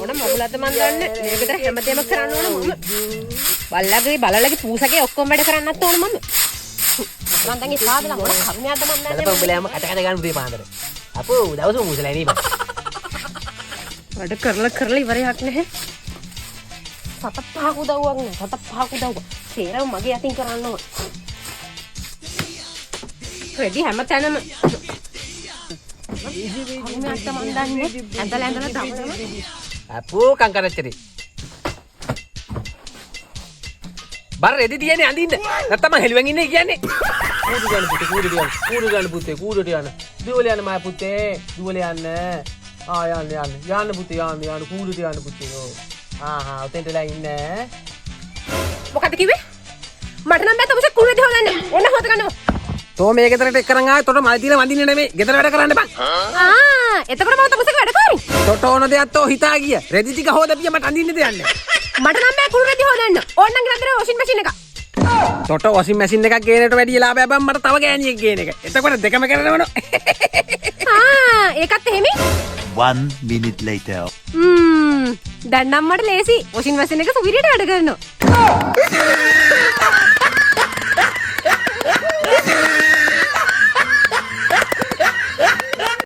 ඕන මගුලක්ද මන් දන්නේ. මේ ගෙදර හැමදේම කරන්න ඕන මම. බල්ලගේ බලලගේ පූසගේ ඔක්කොම වැඩ කරන්නත් ඕන මම. මං දැන් එපා වෙලා, මොන කර්මයක්ද මන් දන්නේ. බලපන් උඹලාම කට කට ගන්න උදේ පාන්දර. අපෝ දවසම මුසලයි නේ බං. වැඩ කරලා කරලා ඉවරයක් නැහැ. සත පහක උදව්වක් නෑ. සත පහක උදව්වක්. සේරම මගේ අතින් කරන්න ඕන. රෙදි හැම තැනම. කර්මයක්ද මන් දන්නේ. ඇඳලා ඇඳලා දමනවා. අපෝ කංකරච්චරේ. බර රෙදි තියෙන්නේ අඳින්න. නැත්තම් මං හෙළුවෙන් ඉන්නේ කියන්නේ. කූඩු ගන්න පුතේ, කූඩුට යන්න. කූඩු ගන්න පුතේ, කූඩුට යන්න. දුවල යන්න මා පුතේ, දුවල යන්න. ආ යන්න යන්න. යන්න පුතේ, යන්න යන්න, කූඩුට යන්න පුතේ. ඔව්. ආ හා ඔතෙන්ට වෙලා ඉන්න. මොකද්ද කිව්වේ? මට නම් බෑ තමුසේ කුණු රෙදි හොදන්න. ඕන හොද ගන්නවා. තෝ මේ ගෙදරට එක්ක කරන් ආවේ තොට මල් දීලා වඳින්න නෙමෙයි. ගෙදර වැඩ කරන්න බං. ආ, එතකොට මම තමුසේගේ වැඩකාරී. තොට ඕන දෙයක් තෝ හිතා ගිය. රෙදි ටික හොදපිය, මට අඳින්න දෙයක් නෑ. මට නම් බෑ කුණු රෙදි හොදන්න. ඕන නම් ගෙනත් දෙනවා වොෂින් මැෂින් එක. තොට වොෂින් මැෂින් එකක් ගේනට වැඩිය ලාභයක් බං මට තව ගෑණියෙක් ගේන එක. එතකොට දෙකම කරනවනෝ. ආ, ඒකත් එහෙමයි. 1 minute later. ම්ම්, දැන් නම් මට ලේසි. වොෂින් මැෂින් එක සුපිරියට වැඩ කරනවා.